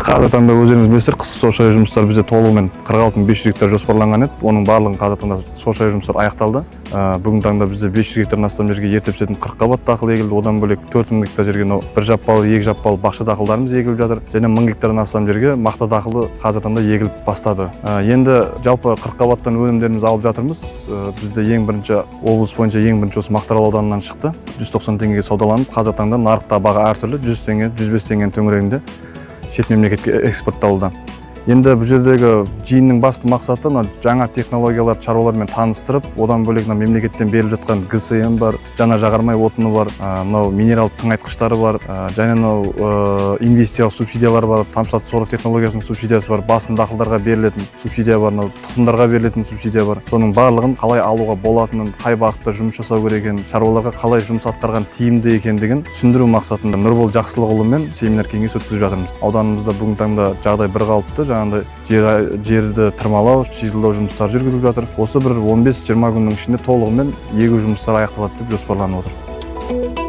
Қазіргі таңда, өздеріңіз білесіздер, қысқы сор шаю жұмыстары бізде толығымен 46 500 гектар жоспарланған еді. Оның барлығын қазіргі таңда сор шаю жұмыстары аяқталды. Бүгінгі таңда бізде 500 гектардан астам жерге ерте пісетін қырыққабат дақыл егілді. Одан бөлек 4000 гектар жерге мынау бір жаппалы, екі жаппалы бақша дақылдарымыз егіліп жатыр және 1000 гектардан астам жерге мақта дақылы қазіргі таңда егіліп бастады. Енді жалпы қырыққабаттан өнімдерімізді алып жатырмыз. Бізде ең бірінші, облыс бойынша ең бірінші осы Мақтаарал ауданынан шықты. 190 теңгеге саудаланып, қазіргі таңда нарықта баға әртүрлі: 100 теңге, 105 теңгенің төңірегінде шет мемлекетке экспортталуда. Енді бұл жердегі жиынның басты мақсаты мына жаңа технологияларды шаруалармен таныстырып, одан бөлек мына мемлекеттен беріліп жатқан ГСМ бар, жанар жағармай отыны бар, мынау минералды тыңайтқыштары бар, және мынау инвестициялық субсидиялар бар, тамшылатып суару технологиясының субсидиясы бар, басым дақылдарға берілетін субсидия бар, мынау тұқымдарға берілетін субсидия бар. Соның барлығын қалай алуға болатынын, қай бағытта жұмыс жасау керек екенін, шаруаларға қалай жұмыс атқарған тиімді екендігін түсіндіру мақсатында Нұрбол Жақсылықұлымен семинар кеңес өткізіп жатырмыз. Ауданымызда бүгінгі таңда жағдай бірқалыпты, жаңағыдай жерді тырмалау, чизелдау жұмыстары жүргізіліп жатыр. Осы бір 15-20 күннің ішінде толығымен егу жұмыстары аяқталады деп жоспарланып отыр.